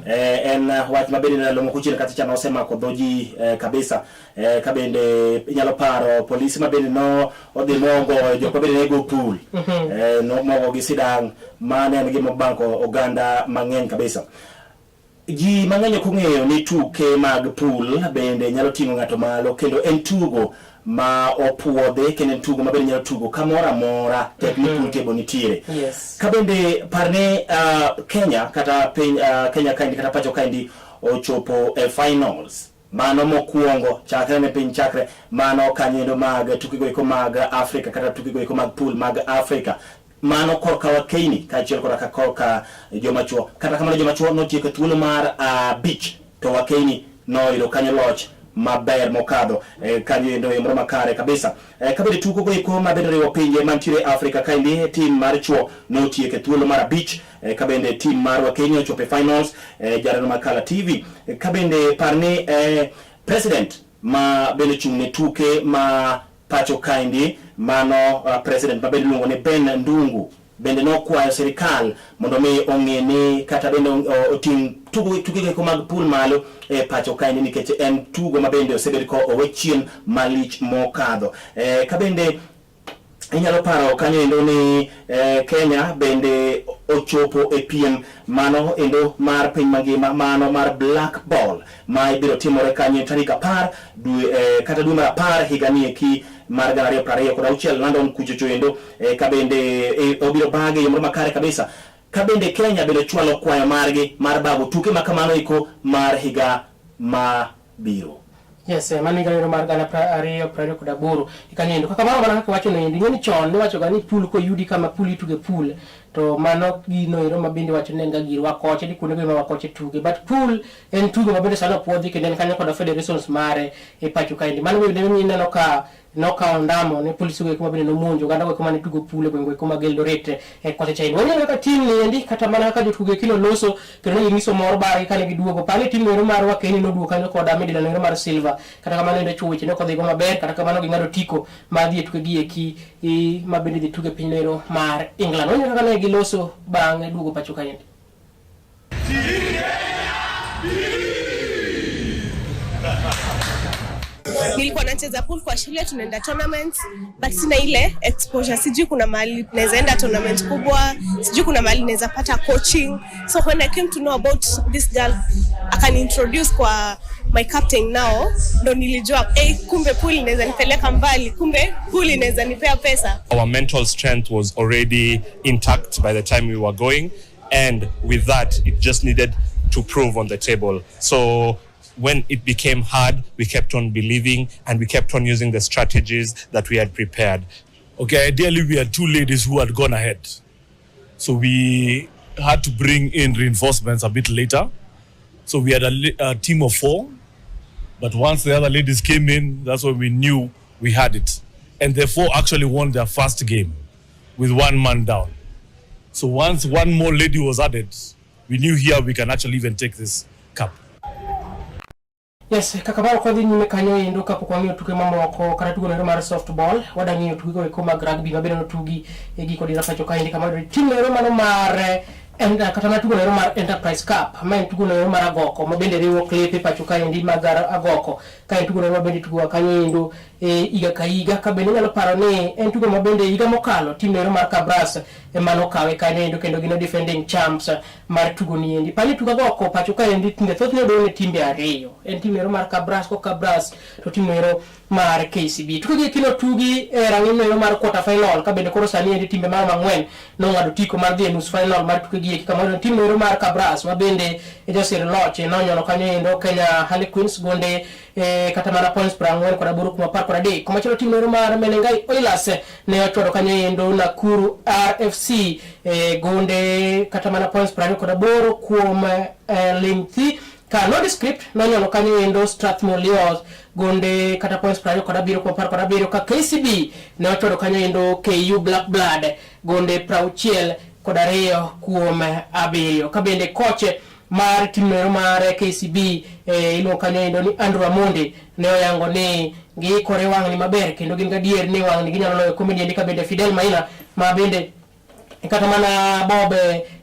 Speaker 4: Eh, en wach ma bende ndalo moko chien kacha cha nosemako dho ji eh, kabisa eh, ka bende inyalo paro polisi ma bende no odhi mogo jok ma bende ne go pool eh, nomogo gi sidang' mane en gima omako oganda mang'eny kabisa. Ji mang'eny ok ong'eyo ni tuke mag pool bende nyalo ting'o ng'ato malo kendo en tugo ma opuodhi kendo en tugo ma bende nyalo tugo kamoro amora tek ni pool table nitiere.
Speaker 3: Yes.
Speaker 4: Ka bende par ni Kenya kata piny Kenya kaendi kata pacho kaendi ochopo e finals mano mokwongo chakre ne piny chakre mano kanyoendo mag tukego eko mag Afrika kata tukego eko mag pool mag Afrika mano korka wakeini kaachiel koda ka korka joma chuo. Kata kamano joma chuo notieko thuolo mar abich to wakeini noyudo kanyo loch maber mokadho eh, kanyo endo e moro makare kabisa eh, kabende tuko go eko mabende riwo pinje mantiere Afrika kaendi tim mar chuo notieko e thuolo mar abich eh, kabende tim mar wakenya ochopo e finals eh, janeno mar Kala TV eh, kabende par ni eh, president ma bende ochung' ne tuke ma pacho kaendi mano president ma bende iluongo ni Ben Ndungu bende nokwayo sirikal mondo mi ong'e ni kata bende oting' tugo tuke go mag pool malo e pacho kaendi nikech en tugo ma bende osebed ko owe chien malich mokadho. E, ka bende inyalo paro kanyo endo ni eh, Kenya bende ochopo e piem mano endo mar piny mangima mano mar black ball ma ibiro timore kanyo tarik 10 dwe eh, kata dwe mar 10 higa ni eki mar 2026 London kuchocho endo eh, ka bende eh, obiro bage e yo moro makare kabisa ka bende Kenya bende chwalo kwayo margi mar bago tuke ma kamano eko mar higa ma biro.
Speaker 3: Yes, eh, mano higa ero mar 2028 ikanyo endo. Kaka mano mana kaka wacho no endi, ing'e ni chon niwacho ga ni pool koyudi kama pool ituge pool to mano gino ero ma bende wacho ni en ga gir wakoche ni kuonde go ema wakoche tuge. But pool en tugo ma bende sani opuodhi kendo en kanyo koda federations mare e pacho kaendi. Mano bende ineno ka nokawo ndamo ne polisi go eko mabende nomonjo oganda go eko mane tugo pool e gwenge eko mag Eldoret e kocha cha. Waneno kaka team ni endi kata mana kaka jotugo eki noloso kendo ne ginyiso mor bargi kane giduogo. Par ni team ero mar Wakeni noduogo kanyo koda midila ero mar silver. Kata kamano endo chuo weche ne ok odhigo maber kata kamano ging'ado otiko mar dhi e tuke gi eki ma bende dhi tuge piny ero mar England. Waneno kaka ne giloso bang' duogo pacho kaendi.
Speaker 15: Nilikuwa nacheza pool kwa shule, tunaenda tournaments but sina ile exposure. Sijui kuna mahali naweza enda tournament kubwa, sijui kuna mahali naweza pata coaching. So when I came to know about this girl, akani introduce kwa my captain now, ndo nilijua hey, kumbe pool inaweza nipeleka mbali, kumbe pool inaweza nipea pesa.
Speaker 16: Our mental strength was already intact by the time we were going, and with that it just needed to prove on the table. So when it became hard, we kept on believing and we kept on using the strategies that we had prepared.
Speaker 17: Okay, ideally we had two ladies who had gone ahead. So we had to bring in reinforcements a bit later. So we had a team of 4, but once the other ladies came in, that's when we knew we had it. And the 4 actually won their first game with 1 man down. So once one more lady was added, we knew here we can actually even take this cup.
Speaker 3: Yes, kaka moro kodhi nyime kanyo endo kapok wang'iyo tuke mamoko kata tugo noero mar softball, wada ng'iyo tuke go eko mag rugby ma bende notugi e giko dira pacho kaendi kama yudore tim noero mano mar kata mana tugo noero mar Enterprise Cup, ma en tugo noero mar agoko ma bende riwo klepe pacho kaendi mag agoko, ka en tugo noero ma bende itugo kanyo endo e higa ka higa, ka bende inyalo paro ni en tugo ma bende higa mokalo tim noero mar Kabras ema nokawe kanyo endo kendo gino defending champs mar tugo ni endi. Pani tugo agoko pacho kaendi tinde thothne odong' ne timbe ariyo, en tim noero mar Kabras ko Kabras to tim noero mar KCB. Tuke gi kino tugi e rang'iny noero mar quarter final ka bende koro sani endi timbe mar mang'wen nong'ado tiko mar dhi e nus final mar tuke gi eki kama oyudo tim noero mar Kabras ma bende e josir loch nonyono kanyo endo Kenya Harlequins gonde kata mana points 48 kuom 13. Komachielo tim noero mar Menengai Oilers ne ochwado kanyo endo Nakuru RFC gonde kata mana points 28 kuom Limthi ka Nondescript nonyono kanyo endo Strathmore Leos gonde kata points 27 kuom 17 ka KCB ne ochwado kanyo endo KU Black Blood gonde 62 kuom 7 ka bende koche mar tim noero mar KCB iluongo kanyo endo ni Andrew Amonde ne oyango ni giikore wang'ni maber kendo gin gadier ni wang'ni ginyalo loyo kombe niendi ka bende Fidel Maina ma bende kata mana Bob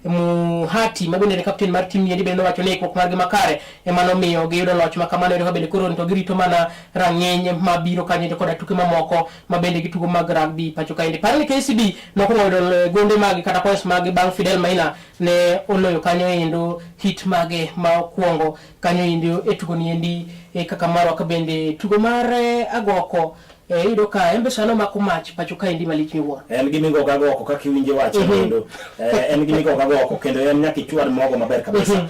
Speaker 3: Muhati ma bende en captain mar tim niendi bende nowacho ni ikruok margi makare ema nomiyo giyudo loch ma kamano ero ka bende koro to girito mana rang'iny mabiro kanyo koda tuke mamoko ma bende gitugo mag rugby pacho kaendi. Par ni KCB nokwongo yudo gonde mag kata points mag bang' Fidel Maina ne oloyo kanyo endo hit mage ma okwongo kanyo endo e tugo niendi e kaka marwa ka bende tugo mar agoko iyudo ka en be sano mako mach pacho kaendi malich miwuoro.
Speaker 4: En gi migogo agoko kaka iwinje wache kendo en gi migogo agoko kendo en nyaka ichwad mogo maber kabisa.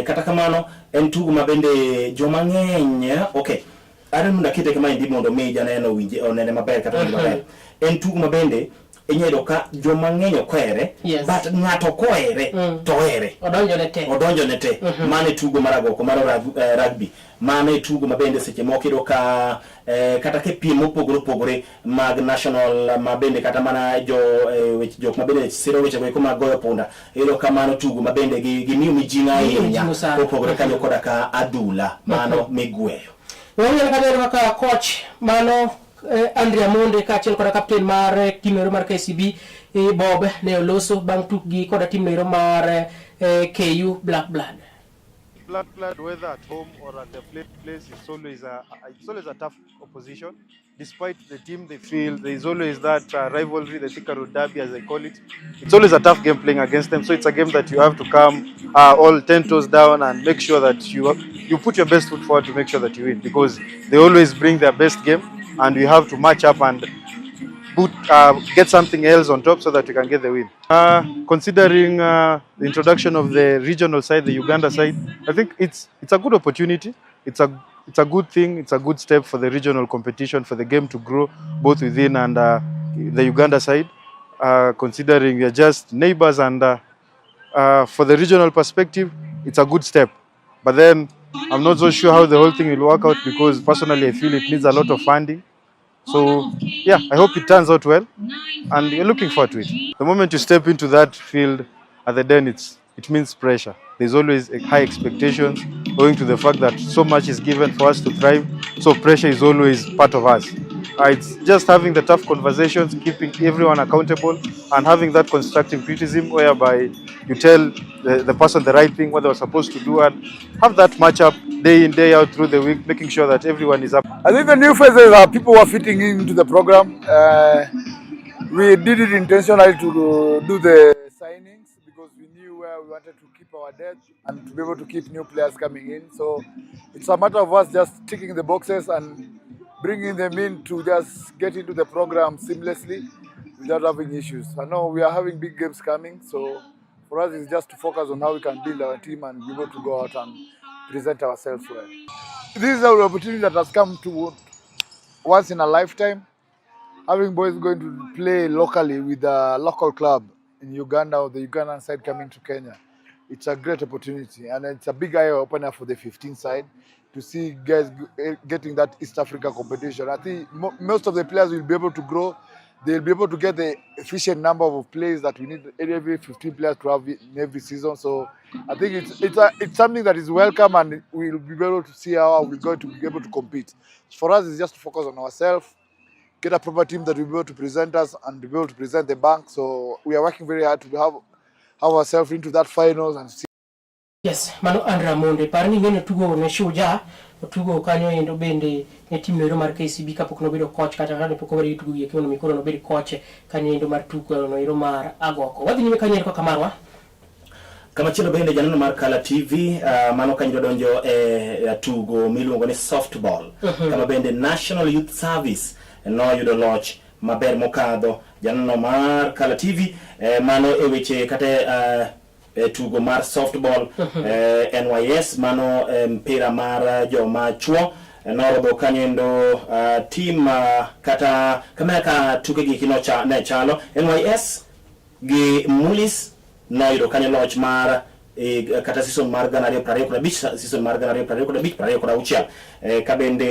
Speaker 4: Kata kamano en tugo ma bende joma ng'eny okay adwa mondo akete kamaendi mondo mi janeno owinje onene maber kata owinje maber. En tugo ma bende inyalo yudo ka joma ng'eny ok ohere but ng'ato kohere to ohere.
Speaker 3: Odonjone te.
Speaker 4: Odonjone te. Mano e tugo mar agoko mar rugby. Mano e tugo ma bende seche moko iyudo ka kata ka e piem mopogore opogore mag national ma bende kata mana jo weche jok ma bende siro weche go eko mag goyo punda iyudo ka mano tugo ma bende gimiyo mijing'o ahinya kopogore kanyo koda ka adhula mano migweyo.
Speaker 3: Wanyalo kata neno kaka coach mano Andrea Monde kaachiel koda captain mar tim noero mar KCB Bob ne oloso bang' tukgi koda tim noero mar KU Black Blood.
Speaker 18: Black Blood, whether at home or at their place, it's always a tough opposition. Despite the team they feel, there is always that rivalry, the Thika Road Derby as they call it. It's always a tough game playing against them, so it's a game that you have to come all 10 toes down and make sure that you put your best foot forward to make sure that you win, because they always bring their best game, and we have to match up and get something else on top so that we can get the win. Considering the introduction of the regional side, the Uganda side, I think it's a good opportunity. It's a good thing. It's a good step for the regional competition, for the game to grow both within and the Uganda side. Considering we are just neighbors, and for the regional perspective, it's a good step. But then I'm not so sure how the whole thing will work out, because personally I feel it needs a lot of funding. So yeah, I hope it turns out well, and we're looking forward to it. The moment you step into that field at the den, it means pressure. There's always high expectations owing to the fact that so much is given for us to thrive. So pressure is always part of us. It's just having the tough conversations, keeping everyone accountable, and having that constructive criticism whereby you tell the person the right thing, what they were supposed to do, and have that match up day in, day out through the week, making sure that everyone is up.
Speaker 19: I think the new faces are people who are fitting into the program. We did it intentionally to do the signings because we knew where we wanted to keep our depth and to be able to keep new players coming in. So it's a matter of us just ticking the boxes and bringing them in to just get into the program seamlessly without having issues. I know we are having big games coming, so for us it's just to focus on how we can build our team and be able to go out and present ourselves well. This is an opportunity that has come to once in a lifetime. Having boys going to play locally with a local club in Uganda or the Ugandan side coming to Kenya, it's a great opportunity, and it's a big eye opener for the 15 side to see guys getting that East Africa competition. I think most of the players will be able to grow. They'll be able to get the efficient number of players that we need every 15 players to have in every season. So I think it's something that is welcome, and we'll be able to see how we're going to be able to compete. For us, it's just to focus on ourselves, get a proper team that will be able to present us and be able to present the bank. So we are working very hard to have ourselves into that finals and see.
Speaker 3: Yes, mano Andrew Amonde. Par ni ng'eny otugo ne Shujaa, otugo kanyo endo bende ne tim noero mar KCB kapok nobedo coach, kata kane pok owere gi tugo gi mondo mi koro nobed coach kanyo endo mar tugo noero mar agoko. Wadhi nyime kanyo endo kaka marwa.
Speaker 4: Kamachielo bende janeno mar Kala TV, mano kanyo donjo e tugo miluongo ni softball. Kama bende National Youth Service noyudo loch maber mokadho. Janeno mar Kala TV, mano e weche kata tugo mar softball, NYS mano mpira mar joma chuo norodho kanyo endo team kata kama ka tuke gi ne chalo NYS gi Mulis noyudo kanyo loch mar kata season mar 2025 season mar 2025 26 ka bende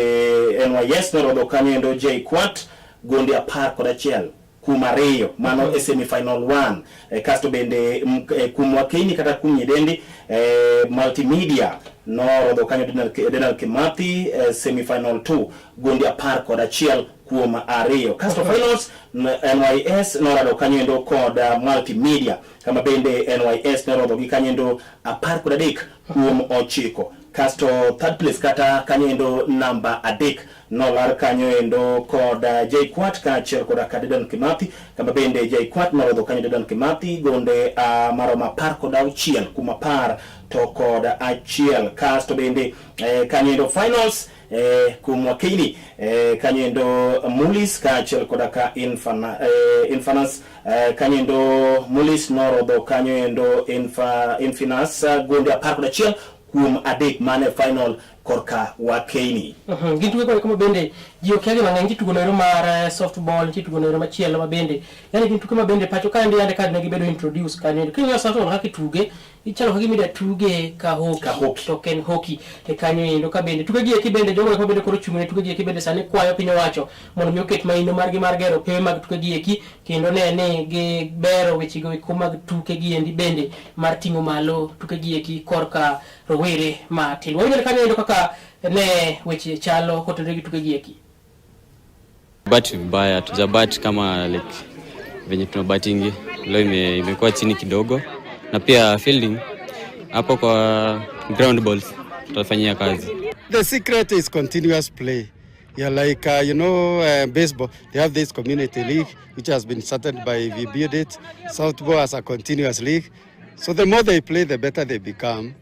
Speaker 4: NYS norodho kanyo endo JKUAT gonde 11. kuom ariyo mano e semi-final 1. Kasto bende kuom Wakeini kata kuom Nyidendi Multimedia norodho kanyo Dedan Kimathi semi-final 2 gonde 11 kuom ariyo. Kasto finals NYS norado kanyo endo kod Multimedia kama bende NYS norodho gi kanyo endo 13 kuom 9. Kasto third place kata kanyo endo namba 3 nolar kanyo endo kod JKUAT kaachiel koda ka Dedan Kimathi kama bende JKUAT norodho kanyo Dedan Kimathi gonde maromo 16 kuom 10 to kod achiel. Kasto bende kanyo endo finals kuom Wakeini kanyo endo Mulis kaachiel koda ka Infanas kanyo endo Mulis norodho kanyo endo Infinas gonde 11 kuom 3 mane final korka Wakeini.
Speaker 3: Gin tuke kod kama bende ji okia gi mang'eny, nitie tugo noero mar softball, nitie tugo noero machielo ma bende, yani gin tuke ma bende pacho ka endi yande ka ne gibedo introduce kanyo endo. King'iyo softball kaka ituge, ichalo ka gima ida tuge ka hockey, to ok en hockey e kanyo endo. Ka bende tuke gi eki bende jogo eko bende koro ochung' ne tuke gi eki bende sani kwayo piny owacho mondo mi oket maino margi mar gero pewe mag tuke gi eki kendo ne ni gibero wechego eko mag tuke gi endi bende mar ting'o malo tuke gi eki korka rowere matindo. Wawinjo kanyo endo kaka ne weche chalo kotenore gi tuke gi eki.
Speaker 20: Bat vibaya, tujabat kama like venye tunabatingi leo, imekuwa chini kidogo, na pia fielding hapo kwa ground balls tutafanyia kazi.
Speaker 21: The secret is continuous play. Yeah, like baseball, they have this community league which has been started by We Build It. Softball has a continuous league. So the more they play, the better they become.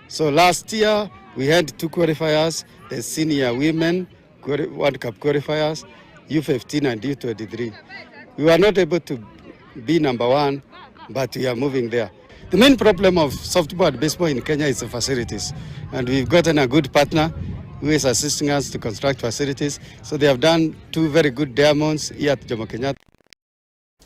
Speaker 21: So last year we had 2 qualifiers, the senior women World Cup qualifiers, U15 and U23. We were not able to be number 1, but we are moving there. The main problem of softball and baseball in Kenya is the facilities. And we've gotten a good partner who is assisting us to construct facilities. So they have done 2 very good diamonds here at Jomo Kenyatta.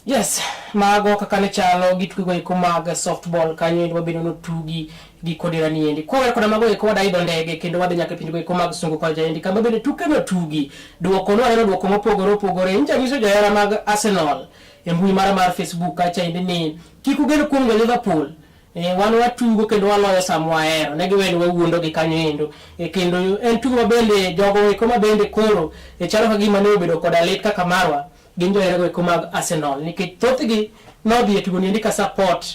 Speaker 3: Yes, mago kaka ne chalo gi tukego eko mag softball kanyo endo mabedo notugi gi kodera ni endi. Kwa koda mago eko wadaidho ndege kendo wadhi nyaka e pinjego eko mag sungu kocha endi kama bende tuke notugi. Duoko nwaneno duoko mopogore opogore. Nyicha nyiso johera mag Arsenal e mbui mara mar Facebook kacha endi ni kik ugen kuom jo Liverpool. Wan watugo kendo waloyo sama wahero. Ne giwe ni wawuondo gi kanyo endo. Kendo en tugo mabende jogo eko mabende koro chalo ka gima ne obedo koda lit kaka marwa gin joherago eko mag Arsenal nikech thothgi nodhi e tugo ni endi ka support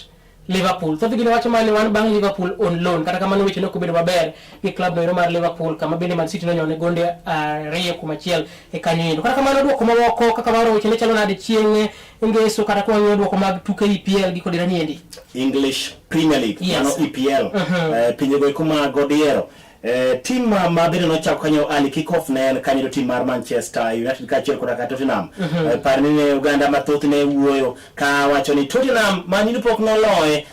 Speaker 3: Liverpool. Thothgi ne wacho mana ni wan bang' Liverpool on loan. Kata kamano weche ne ok obedo maber gi club no ero mar Liverpool kama bende Man City nonyone gonde 2-1 e kanyo endo. Kata kamano duoko mamoko kaka maro weche ne chalo nade chieng' ngeso kata kwa wang'iyo duoko mag tuke EPL gi kodira ni endi.
Speaker 4: English Premier League, mano EPL. Pinjego eko mag odiero. Tim ma bende nochako kanyo early kick-off ne en kanyo tim mar Manchester United kaachiel koda ka Tottenham. Par ni ne oganda mathoth ne wuoyo ka wacho ni Tottenham Man U pok noloye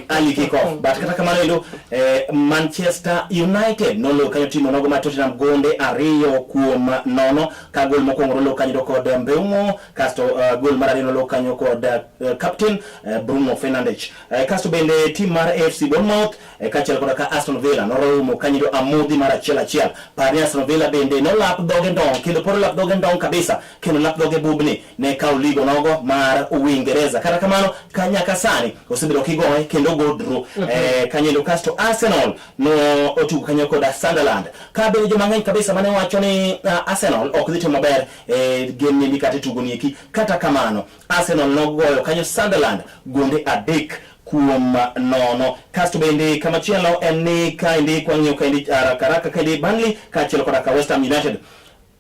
Speaker 4: early kick-off. But kata kamano endo Manchester United noloyo kanyo tim onogo mar Tottenham gonde 2-0 ka gol mokwongo noloyo kanyo kod Mbeumo, kasto gol mar ariyo noloyo kanyo kod captain Bruno Fernandes. Kasto bende tim mar AFC Bournemouth kaachiel koda ka Aston Villa noromo kanyo amodhi mar 1-1. Par ni Aston Villa bende nolap dhoge ndong' kendo pod olap dhoge ndong' kabisa kendo lap dhoge bubni ne kawo ligo nogo mar Uingereza. Kata kamano ka nyaka sani osebedo kigoye kendo go draw. Kanyo kasto Arsenal no otugo kanyo koda Sunderland. Ka bende joma ng'eny kabisa mane wacho ni Arsenal ok dhi timo maber game ni kata tugo ni eki. Kata kamano Arsenal nogoyo kanyo Sunderland gonde 3-0. Kasto bende kamachielo en ni kaendi kwang'iyo kaendi haraka haraka kaendi Burnley kaachiel koda ka West Ham United.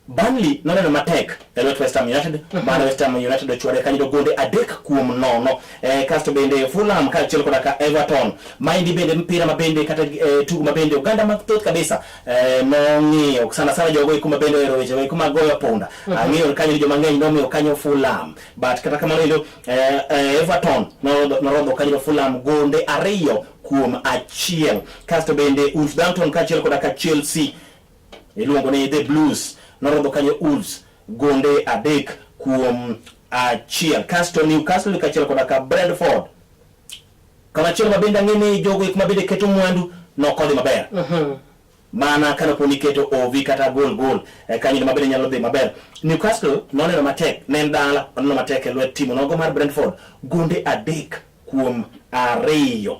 Speaker 4: Burnley noneno matek e lwet West Ham United, mane West Ham United ochwade kanyo gonde 3-0. Kasto bende Fulham kaachiel koda ka Everton. Maendi bende mpira mabende kata tugo mabende oganda mathoth kabisa nong'iyo sana sana jogo eko mabende ohero weche eko mag goyo punda. Ang'eyo kanyo ni joma ng'eny nomiyo kanyo Fulham. But kata kamano endo Everton norodho kanyo Fulham gonde 2-1. Kasto bende Wolverhampton kaachiel koda ka Chelsea iluongo ni The Blues norodho kanyo Wolves gonde 3-1. Kasto Newcastle kaachiel koda ka Brentford. Kamachielo mabende ang'e ni jogo eko mabende keto mwandu nokodhi maber. Mana kane poni keto ovi kata gol gol eh, kanyo ma bende nyalo dhi maber. Newcastle noneno matek, ne en dala, oneno matek e lwet timu nogo mar Brentford gonde 3-2.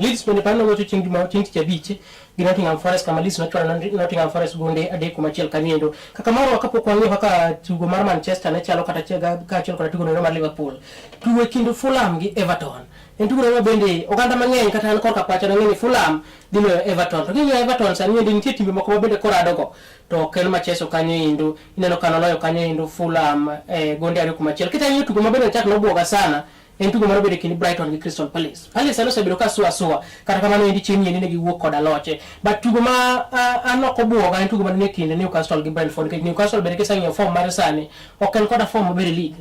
Speaker 3: Leeds bende paro nogocho chieng' juma chieng' tich abich gi Nottingham Forest kama Leeds nochwalo Nottingham Forest gonde 3-1 kanyoendo. Kaka marwa kapok wang'iyo kaka tugo mar Manchester ne chalo kata kaachiel kod tugo mar Liverpool. Tugo e kind Fulham gi Everton. En tugo ma bende oganda mang'eny kata an korka pacha nang'e ni Fulham dhi loyo Everton. To king'iyo Everton sani endi nitie timbe moko ma bende koradogo to ok en Macheso kanyo endo. Ineno ka noloyo kanyo endo Fulham eh, gonde 2-1. Kata ng'iyo tugo ma bende chak nobuoga sana en tugo mar bedo e kind Brighton gi Crystal Palace. Palace sani osebedo ka sua sua, kata kamano endi chieng' ni ne giwuok koda loche. But tugo ma an ok obuoga en tugo man e kind Newcastle gi Brentford nikech Newcastle bende kiseng'iyo form mare sani ok en koda form maber e league.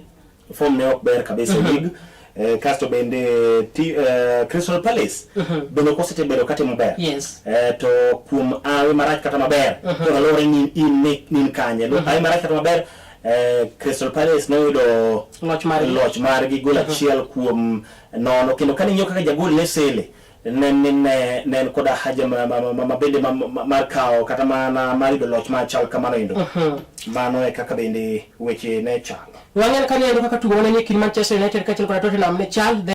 Speaker 4: Form ne ok ber kabisa e league. Eh, kasto bende ti, eh, Crystal Palace bende ok osebedo katimo maber.
Speaker 3: Yes.
Speaker 4: Eh, to kuom awe marach kata maber to luwore ni in ni in kanye. Awe marach kata maber eh, Crystal Palace noyudo
Speaker 3: loch margi,
Speaker 4: loch margi gol 1-0 kendo kane ing'iyo kaka jagol ne sele ne ne ne ne en koda haja ma, ma, ma, ma bende ma, ma, mar kawo kata mana mar yudo loch machal kamano endo. Mano e kaka bende weche ne chalo.
Speaker 3: Wang'en kanyo endo kaka tugo mane nie kind Manchester United kaachiel kod Tottenham ne chal.